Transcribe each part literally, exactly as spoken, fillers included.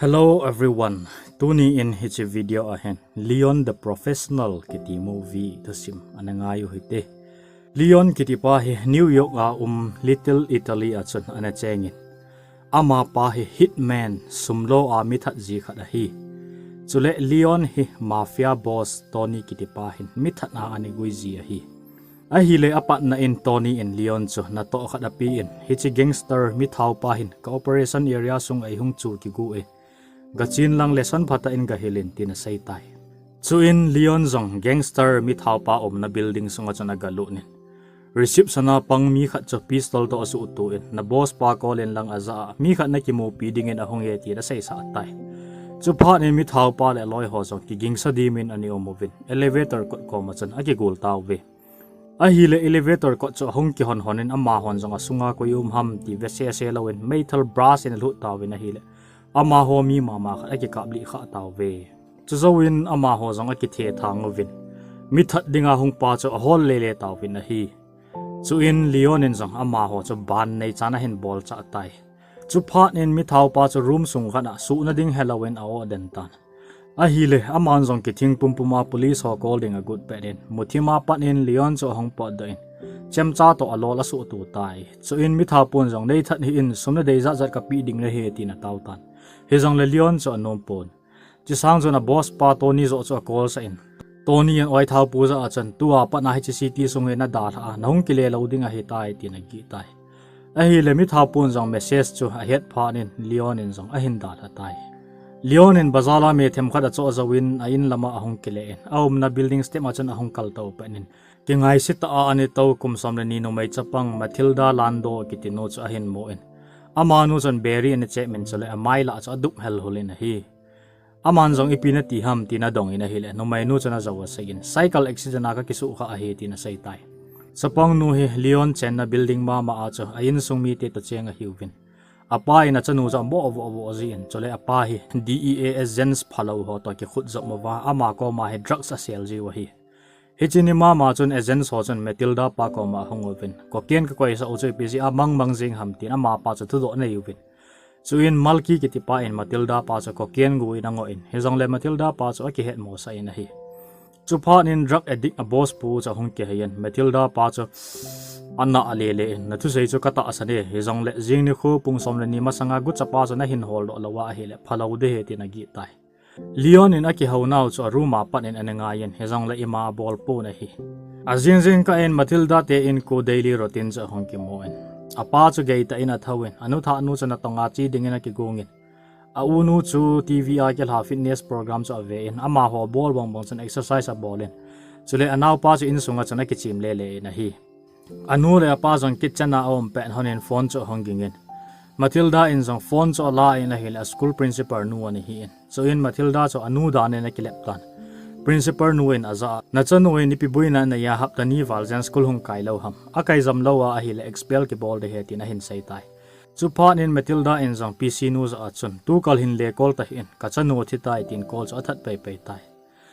Hello everyone. Tuni in hiche video a hin Leon the Professional kiti movie thusim ana ngai u hite. Leon kiti pa hi New York a um Little Italy a chun ana cheng in, ama pa hi hitman, sumlo a mithat ji khat ahi. Chule Leon hi mafia boss Tony kiti pa hin mithat a ana gui ji ahi. Ahile apatna in Tony in Leon chu natoh khat ape in, hiche gangster mithao pa hin ka operation area sung a ihung chu kigu e, gachen lang lesson phatah in gahil in, tin asei tai. Chuin Leon jong gangster mithao pa umna building sunga chun agalut in, reception a pang mi khat chu pistol toh asuhto in, na boss pa call in lang aja a, mi khat nakimupi ding in ahung e, tin aseisah tai. Chuphat in mithao pa le aloi ho jong kigingsa dim in ana um uvin, elevator kot koma chun akigol tauve. Ahile elevator kot chu ahung kihon hon in, amahon jong asunga koi um ham ti ve sese louvin meithal brush in alut tauvin ahile, amaho mi mama khat akikaplih kha tauve. Chujouvin amaho jong akithethang uvin, mithat dinga hung pa chu ahol lele tauvin ahi. Chuin Leon in jong amaho chu ban neichan ahin bolchah tai. Chuphat in mithao pa chu room sung khat a suhna ding helouvin a-oh den tan. Ahile aman jong kithing pumpum a police ho call ding agot pet in, muthim a pat in Leon chu ahung potdoh in, chemcha toh alol asuhto tai. Chuin mithao pun jong, neithat hih in, sum nadei jat jat kapeh ding nahi, tin atao tan. Hijongle Leon chu anom pon. Chesang chun a boss pa Tony joh chu acall sah in, Tony in oithao pu jah a chun, tua pat a hiche city sung hi nadalhah a, nahung kile lou ding ahitai, tin agih tai. Ahile mithao pun jong message chu ahet phat in Leon in jong ahin dalha tai. Leon in bazar a mi themkhat achoh jouvin a-in lama ahung kile in, aumna building step a chun ahung kaltou pet in, kingaise tah a ana tou kum som le ni numei chapang Matilda Lando kiti nu chu ahin mu in, amanu chun beri ana chep in, chule amai lah chu adup helhul in ahi. Aman jong ipi nati ham, tin adong in ahile, numeinu chun ajou asei in, cycle accident a kakisuh kha ahi, tin asei tai. Chapang nu hi Leon chenna building mama a chu a-insung mite toh cheng ahiuvin, apa in achanu chu amo voh voh ji in, chule apa hi D E A agents phalou ho toh kikhut jom uva, ama koma hi drugs asell jiu ahi. Hiche ni mama chun agents ho chun Matilda pa koma ahung uvin, cocaine kakoisah u chu ipi jeh a mangmang jing ham, tin amapa chu thudoh anei uvin. Chuin Malky kiti pa in Matilda pa chu cocaine gu in angoh in, hijongle Matilda pa chu akihetmosah in ahi. Chuphat in drug addict a boss pu chu ahung kihei in, Matilda pa chu ana alele in, nathusei chu katahsan e, hijongle jing nikho pung som le ni masanga guchapa chu nahin holdoh lou a ahile phalou ding ahi, tin agih tai. Leon in akihounau chu a room a pat in ana ngai in, hijongle ima abol pon ahi. Ajing jingkah in Matilda te inko daily routine chu ahung kimu in, apa chu geitah in athou in, anu thahnu chu natong a che ding in akigong in, a-unu chu TV a kilha fitness program chu ave in, amaho bol bang bang chun exercise abol in, chule anaopa chu insunga chun akichem lele in ahi. Anu le apa jong kitchen a aum pet hon in phone chu ahung ging in, Matilda in jong phone chu ala in ahile, a school principal nu ana hi in, chuin Matilda chu anu dan in akilep tan. Principal nu in ajah a, nachanu in ipi boina anei a, hapta ni val jen school hung kai lou ham, akai jom lou a ahile expel kibol ding ahi, tin ahin sei tai. Chuphat in Matilda in jong P C nu jah a chun, tukal hin le call tahih in, kachanu athi tai, tin call chu athat pei pei tai.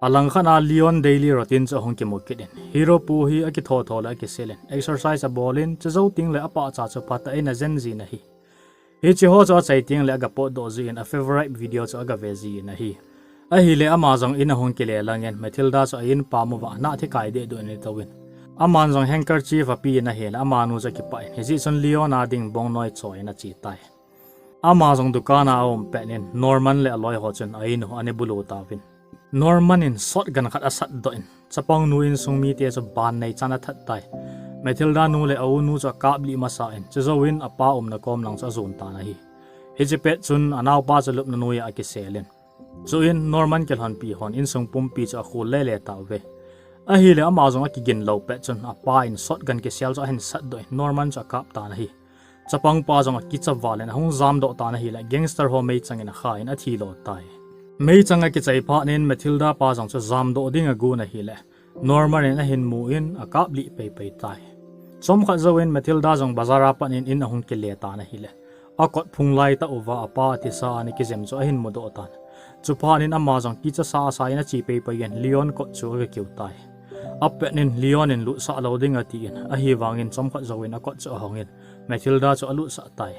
Alangkhat a Leon daily routine chu ahung kimu kit in, hero pu hi akitho tho le akisil in, exercise abol in, chujou tengle apahcha chu phatah in ajen jin ahi. Hiche ho chu achai tengle agapotdoh jin, a favorite video chu agave jin ahi. Ahile ama jong in ahung kile lang in, Matilda chu a-in pam uva nahthi kai dehduh in atouvin, aman jong handkerchief ape in ahile, amanu chu akipah in, hijeh chun Leon a ding bongnoi choi in ache tai. Ama jong dukan a aum pet in Norman le aloi ho chun a-in u ana bulu tauvin, Norman in shotgun khat asatdoh in, chapang nu insung mite chu ban neichan athat tai. Matilda nu le a-unu chu akaplih masa in, chujouvin apa umna kom lang chu ajon tan ahi. Hiche pet chun anaopa chu lupna noiya akisel in, chuin Norman kilhonpi hon insung pumpi chu akhol lele tauve. Ahile ama jong akigin lou pet chun apa in shotgun kisel chu ahin satdoh in, Norman chu akap tan ahi. Chapangpa jong akicha val in ahung jamdoh tan ahile, gangster ho meichang in akha in athi lo tai. Meichang akichai phat in Matilda pa jong chu jamdoh ding agon ahile, Norman in ahin mu in akaplih pei pei tai. Chomkhat jouvin Matilda jong bazar a pat in in ahung kile tan ahile, akot phung lai tah uva apa athisa ana kijem chu ahin mudoh tan. Chuphat in ama jong kicha sasa in ache pei pei in Leon kot chu agakiu tai. Apet in Leon in lutsah lou ding atin, ahivangin chomkhat jouvin akot chu ahong in Matilda chu alutsah tai.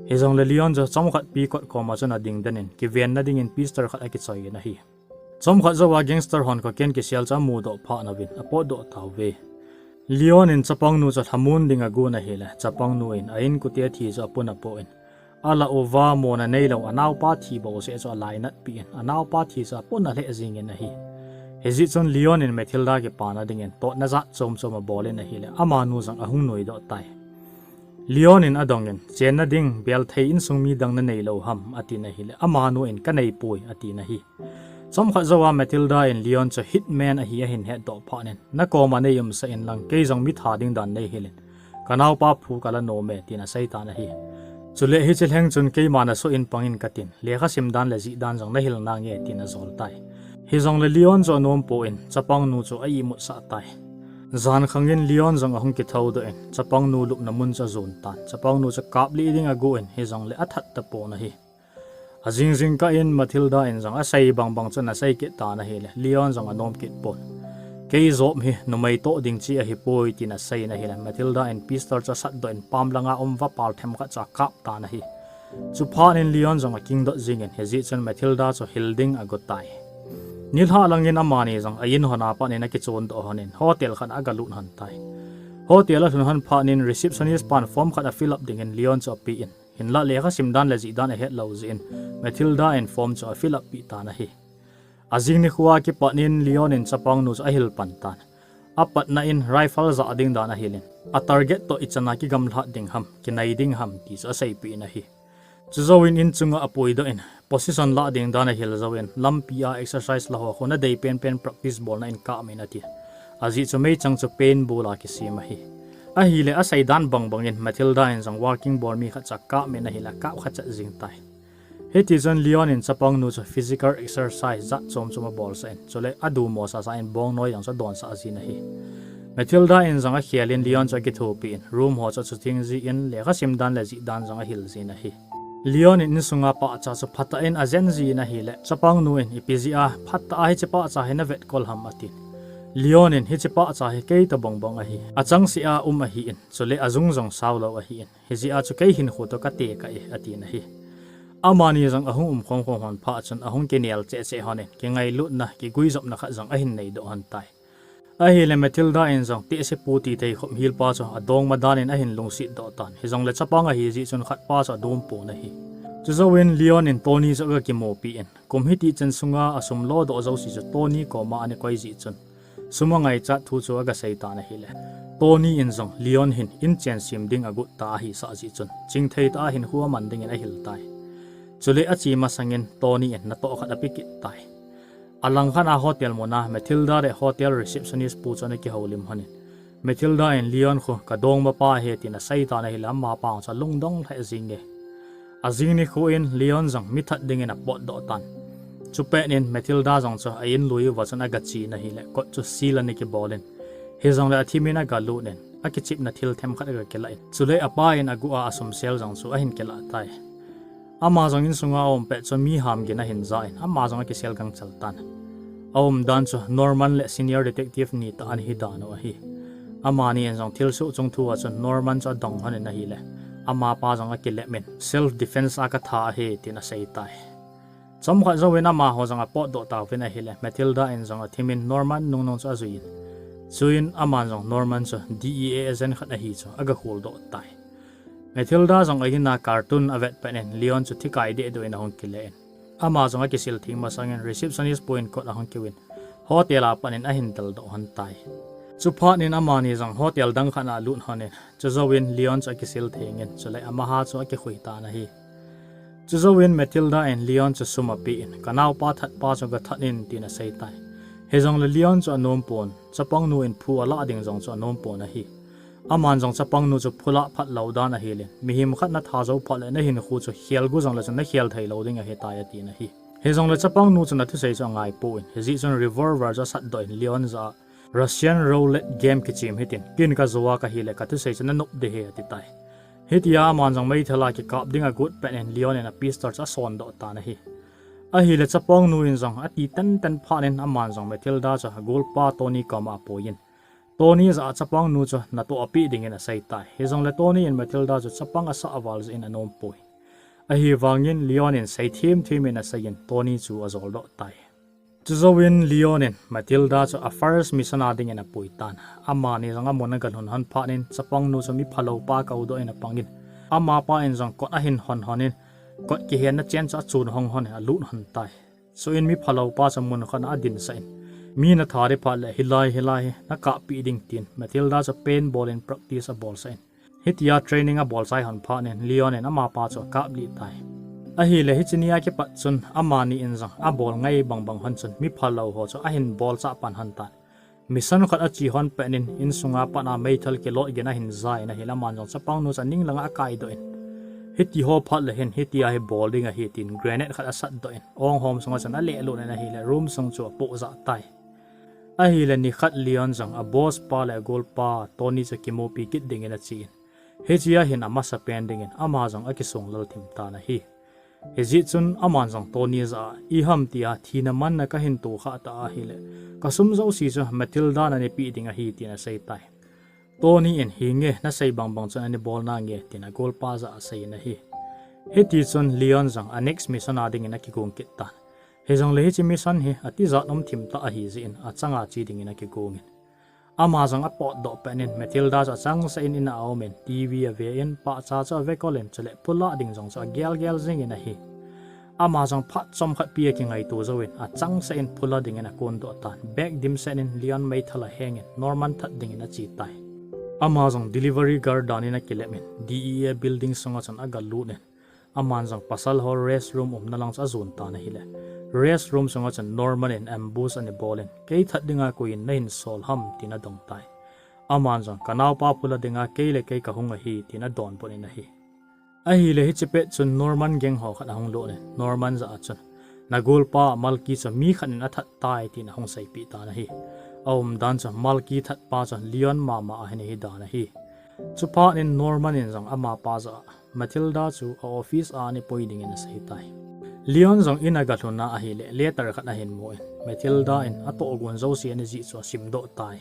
Hijongle Leon chu chomkhat pi kot koma chun ading den in, kivenna dingin pistol khat akichoi in ahi. Chomkhat jouva gangster hon cocaine kisel chu amudoh phat nauvin, apotdoh tauve. Leon in chapangnu chu lhamon ding agon ahile, chapangnu in a inkote thi chu apun apoh in, alah uva mona neilou anaopa thi bouseh chu alainatpi in, anaopa thi chu apun alheh jingin ahi. Hijeh chun Leon in Matilda kipana dingin totna jat chom chom abol in ahile, amanu jong ahung nuidoh tai. Leon in adongin, chenna ding belthei insung mi dang naneilou ham, atin ahile, amanu in kaneipoi, atin ahi. Chomkhat jouva Matilda in Leon chu hitman ahi ahin hetdoh phat in, nakoma neiumsah inlang, kei jong mi tha ding dan neihil in, kanaopa phu kala nom e, tin aseitan ahi. Chule hiche lheng chun keima nasoh in pangin katin, lekha sim dan le jih dan jong nahil nange, tin ajol tai. Hijongle Leon chu anompon, chapangnu chu a-imutsah tai. Jan khangin Leon jong ahung kithoudoh in, chapangnu lupna mun chu ajon tan. Chapangnu chu kaplih ding agon, hijongle athat tapon ahi. Ajing jingkah in Matilda in jong asei bangbang chun asei kit tan ahile, Leon jong anom kit pon. Kei job hi numei toh ding chi ahipoi, tin aseiyin ahile, Matilda in pistol chu asatdoh in pam langa um vapal themkhat chu akap tan ahi. Chuphat in Leon jong akingdoh jingin, hijeh chun Matilda chu hil ding ago tai. Nilhah langin amani jong a-in hon a pat in akichondoh hon in, hotel khat a agalut hon tai. Hotel alhun hon phat in receptionist pan form khat a-fill up dingin Leon chu apen, hinlah lekha sim dan le jih dan ahetlou jeh in, Matilda in form chu a-fill up peh tan ahi. Ajing nikhoa kipat in Leon in chapangnu chu ahil pan tan. Apatna in rifle jah ding dan ahil in, a-target toh ichana kigamlat ding ham, kinai ding ham ti chu aseipeh in ahi. Chujouvin inchunga apuidoh in, position lah ding dan ahil jouvin, lampia exercise laho khu nadei penpen practice bolna in kap in ati. Ajeh chu meichang chu paint bol a kisem ahi. Ahile asei dan bangbangin Matilda in jong walking ball mi khat chu akap in ahile akap kha chet jing tai. Hitichun Leon in chapangnu chu physical exercise jat chom chom abolsah in, chule adumo sasa in bongnoi jong chu adonsah jin ahi. Matilda in jong akhel in Leon chu akithopi in, room ho chu achutheng jin, lekha sim dan le jih dan jong ahil jin ahi. Leon in insunga pahcha chu phatah in ajen jin ahile, chapangnu in ipi jeh a phatah a hiche pahcha hi navetkol ham atin. Leon in hiche pahcha hi kei toh bangbang ahi, achangseh a um ahin, chule ajung jong saolou ahin, hijeh a chu kei hinkho toh katekah e, atin ahi. Amani jong ahung um khomkhom hon phat chun ahung kinel cheh cheh hon in, kingailutna, kiguijopna khat jong ahin neidoh hon tai. Ahile Matilda in jong tehsepu tithei khop hilpa chu adongma dan in ahin lungsetdoh tan, hijongle chapang ahijeh chun khatpa chu adompon ahi. Chujouvin Leon in Tony chu agakimupi in, kum hiti chan sunga asum lodoh jouse chu Tony koma ana koi jeh chun, sum angaichat thu chu agasei tan ahile, Tony in jong Leon hin inchen sem ding agot ta ahisah jeh chun, chingthei tah a hinkho aman dingin ahil tai. Chule ache masangin Tony in natoh khat ape kit tai. Alangkhat a hotel muna Matilda le hotel receptionist pu chu ana kihoulim hon in, Matilda in Leon khu kadongmapa ahi tin aseitan ahile, amapa chu alungdong lheh jinge. Ajing nikho in Leon jong mithat dingin apotdoh tan. Chupet in Matilda jong chu a-in lui uva chun agachen ahile, kot chu seal ana kibol in, hijongle athimin agalut in, akichepna thil themkhat agakilah in, chule apa in aguh a asumsel jong chu ahin kilah tai. Ama jong insunga aum pet chun mi hamgin ahin ja in, ama jong akisel gangchel tan. Aumdan chu Norman le senior detective ni tah ana hidan u ahi. Amani in jong thilsoh chung thu a chun Norman chu adong hon in ahile, amapa jong akilep in, self defense a katha ahi tin aseitai. Chomkhat jouvin amaho jong apotdoh tauvin ahile, Matilda in jong athimin Norman nungnung chu ajui in, chuin aman jong Norman chu D E A agent khat ahi chu agakholdoh tai. Matilda jong a-in a carton avet pet in Leon chu thikai dehduh in ahung kile in, ama jong akisil theng masangin receptionist pu in kot ahung kiuvin, hotel a pat in ahin deldoh hon tai. Chuphat in amani jong hotel dang khat a alut hon in, chujouvin Leon chu akisil theng in, chule amaha chu akikhui tan ahi. Chujouvin Matilda in Leon chu sum apen, kanaopa thatpa chu gathat in tin aseitai. Hijongle Leon chu anompon, chapangnu in phu alah ding jong chu anompon ahi. Aman jong chapangnu chu phulah phatlou dan ahilin, mihem khat natha jou phat le nahinkho chu khelgu jongle chun nakhel theilou ding ahitai atin ahi. Hijongle chapangnu chun athusei chu angaipon, hijeh chun revolver chu asatdoh in Leon jah a, Russian roulette game kichem hitin, ken kajo a kahile kathusei chu nanop ding ahi atitai. Hitia aman jong meithal a kikap ding agot pet in Leon in a-pistol chu asondoh tan ahi. Ahile chapangnu in jong ati tenten phat in aman jong Matilda chu agolpa Tony koma apuiyin, Tony jah a chapangnu chu natoh apeh dingin aseitai. Hijongle Tony in Matilda chu chapang asah val jeh in anompoi. Ahivangin Leon in seithem them in aseiyin Tony chu ajoldoh tai. Chujouvin Leon in Matilda chu a first mission a dingin apui tan. Amani jong amun agalhun hon phat in chapang nu chu mi phalou pa koudoh in apangin, amapa in jong kot ahin hon hon in, kot kihenna chen chu achun hong hon in alut hon tai. Chuin mi phalou pa chu mun khat a adinsah in, mi natha ding phat le hilai hilai hi nakappi ding tin Matilda chu paintball in practice abolsah in, hitia training abolsah hon phat in Leon in amapa chu akaplih tai. Ahile hiche nia kipat chun amani in jong abol ngai bangbang hon chun mi phalou ho chu ahin bolchah pan hon tan. Mission khat ache hon pet in insunga pat a meithal kilot gin ahin ja in ahile aman jong chapang nu chu aning langa akaidoh in, hiti ho phat le hin hitia hi bol ding ahi tin grenade khat asatdoh in, onghom sunga chun alehlut in ahile room sung chu apohjah tai. Ahile nikhat Leon jong a boss pa le agolpa Tony chu kimupi kit dingin ache in, hichea hin amasapen dingin ama jong akisonglal thim tan ahi. Hijeh chun aman jong Tony jah a, iham tia thina manna kahin tokhah ta ahile, kasum jouse chu Matilda nanei peh ding ahi tin asei tai. Tony in hinge nasei bangbang chun anei bol nange tin agolpa jah a asei in ahi. Hiti chun Leon jong a next mission a dingin akigong kit tan. Hijongle hiche mission hi atijat um thim tah ahijeh in achanga che dingin akigong in, ama jong apotdoh pet in Matilda chu achangseh in in a aumin TV ave in pahcha chu avekol in chule phulah ding jong chu agelgel jingin ahi. Ama jong phat chomkhat pi akingaito jouvin achangseh in phula dingin akondoh tan. Bag dimset in Leon meithal ahengin Norman that dingin ache tai. Ama jong delivery girl dan in akilep in DEA building sunga chun agalut in, aman jong pasal ho rest room umna lang chu ajon tan ahile, rest room sunga chun Norman in ambush anei bol in, kei that dinga koiyin nahin sol ham tin adong tai. Aman jong kanaopa phula dinga kei le kei kahung ahi tin adonbut in ahi. Ahile hiche pet chun Norman gang ho khat ahung lut in Norman jah a chun, nagolpa Malky chu mi khat in athat tai tin ahung seipeh tan ahi. Aumdan chu Malky thatpa chu Leon mama ahin ahidan ahi. Chuphat in Norman in jong amapa jah a Matilda chu a office a anei poi dingin asei tai. Leon jong in agalhun a ahile letter khat ahin mu in Matilda in atohgon jouse anei jeh chu asimdoh tai.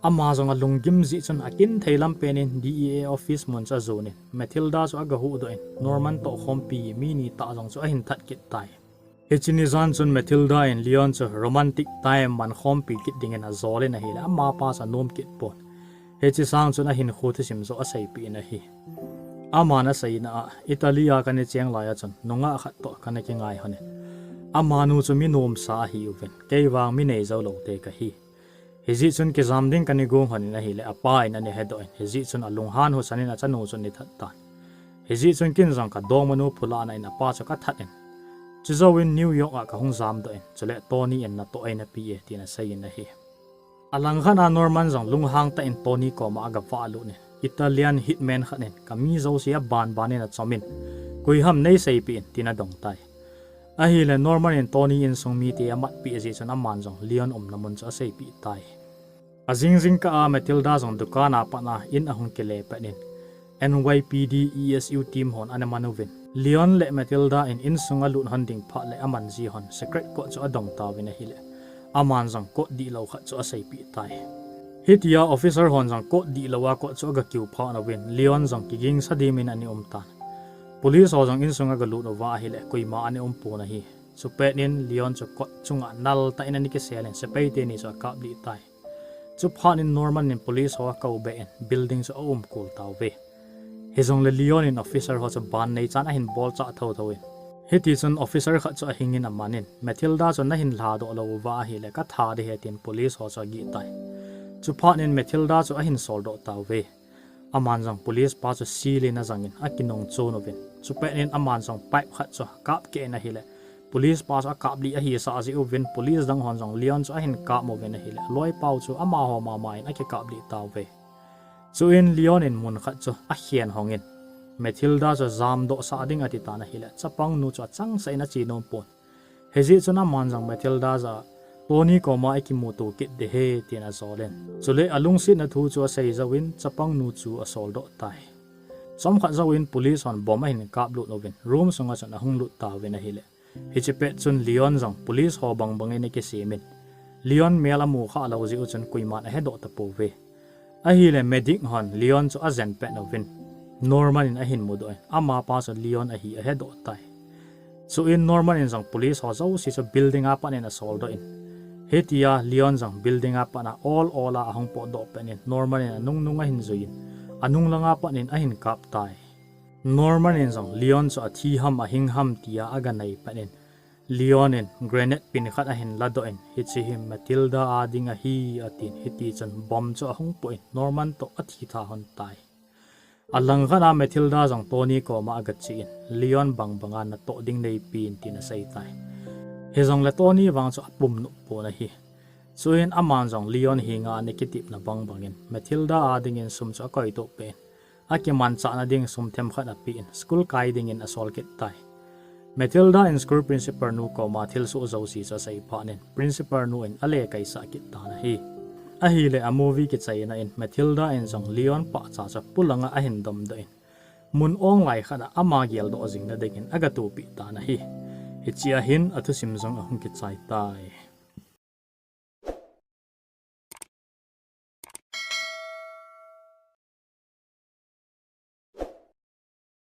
Ama jong alunggim jeh chun akinthei lampen in DEA office mun chu ajon in Matilda chu agahuhdoh in Norman tohkhompi mi ni tah jong chu ahin that kit tai. Hiche ni jan chun Matilda in Leon chu romantic time mankhompi kit dingin ajol in ahile amapa chu anom kit pon. Hiche sang chun ahinkho thusim joh aseipeh in ahi. Aman aseina a, Italy a kana cheng lai a chun nungah khat toh kana kingai hon in, amanu chu mi nomsa ahiuvin, kei vang mi neijou lou te kahi. Hijeh chun kijam ding kana gong hon in ahile apa in ana hedoh in, hijeh chun alunghan husan in achanu chu anei that tan. Hijeh chun ken jong kadongmanu phulahna in apa chu kathat in, chujouvin New York a kahung jamdoh in, chule Tony in natoh eina pe e tin asei in ahi. Alangkhat a Norman jong lunghang tah in Tony koma agavahlut in, Italian hitman khat in kami jouse abanban in achom in, koi ham neiseipeh in tin adong tai. Ahile Norman in Tony insung mite amatpeh jeh chun aman jong Leon umna mun chu aseipeh tai. Ajing jingkah a Matilda jong dukan a pat a in ahung kile pet in, NYPD ESU team hon ana man uvin, Leon le Matilda in insunga lut hon ding phat le aman ji hon secret code chu adong tauvin ahile, aman jong code dihlou khat chu aseipeh tai. Hitia officer hon jong code dihlou a code chu agakiu phat uvin Leon jong kigingsa dimin ana um tan. Police ho jong insunga agalut uva ahile koima ana um pon ahi. Chupet in Leon chu code chunga nal tah in ana kisel in sepai teni chu akaplih tai. Chuphat in Norman in police ho akoubeh in building chu aumkol tauve. Hijongle Leon in officer ho chu ban neichan ahin bolchah thotho in, hitichun officer khat chu ahingin aman in, Matilda chu nahin lhadoh lou uva ahile katha ding ahi tin police ho chu agih tai. Chuphat in Matilda chu ahin soldoh tauve. Aman jong police pa chu sil in ajangin akinung chon uvin, chupet in aman jong pipe khat chu akap keh in ahile, police pa chu akaplih ahisah jeh uvin police dang hon jong Leon chu ahin kap uvin ahile, aloipau chu amaho mama in akikaplih tauve. Chuin Leon in mun khat chu akhen hongin, Matilda chu jamdohsah ding atitan ahile chapangnu chu achangseh in ache nompon. Hijeh chun aman jong Matilda jah a, Tony koma ikimuto kit ding ahi tin ajolin, chule alungsetna thu chu asei jouvin chapangnu chu asoldoh tai. Chomkhat jouvin police hon bomb ahin kaplut uvin room sunga chun ahung lut tauvin ahile, hiche pet chun Leon jong police ho bangbangin akisemin, Leon mel amu khah lou jeh u chun koiman ahedoh tapouve. Ahile medic hon Leon chu ajen pet uvin, Norman in ahin mudoh in, amapa chu Leon ahi ahedoh tai. Chuin Norman in jong police ho jouse chu building a pat in asoldoh in, hitia Leon jong building a pat a ol ol a ahung potdoh pet in Norman in anungnung ahin juiyin, anung langa pat in ahin kap tai. Norman in jong Leon chu athi ham ahing ham tia aganai pet in, Leon in grenade pin khat ahin ladoh in, hiche hi Matilda a ding ahi, atin, hitichun bomb chu ahung poh in Norman toh athitha lhon tai. Alangkhat a Matilda jong Tony koma agache in, Leon bangbanga natoh ding neipin, tin aseitai. Hijongle Tony vang chu apum nop pon ahi. Chuin aman jong Leon henga ana kitepna bangbangin Matilda a dingin sum chu akoitoh peh in, akimanchahna ding sum themkhat apen, school kai dingin asol kit tai. Matilda in school principal nu koma thilsoh jouse chu asei phat in, principal nu in alekaisah kit tan ahi. Ahile a movie kichaina in Matilda in jong Leon pahcha chu polanga ahin domdoh in, mun onglai khat a ama geldoh jingna dingin agatohpeh tan ahi. Hichea hin athusim jong ahung kichai tai.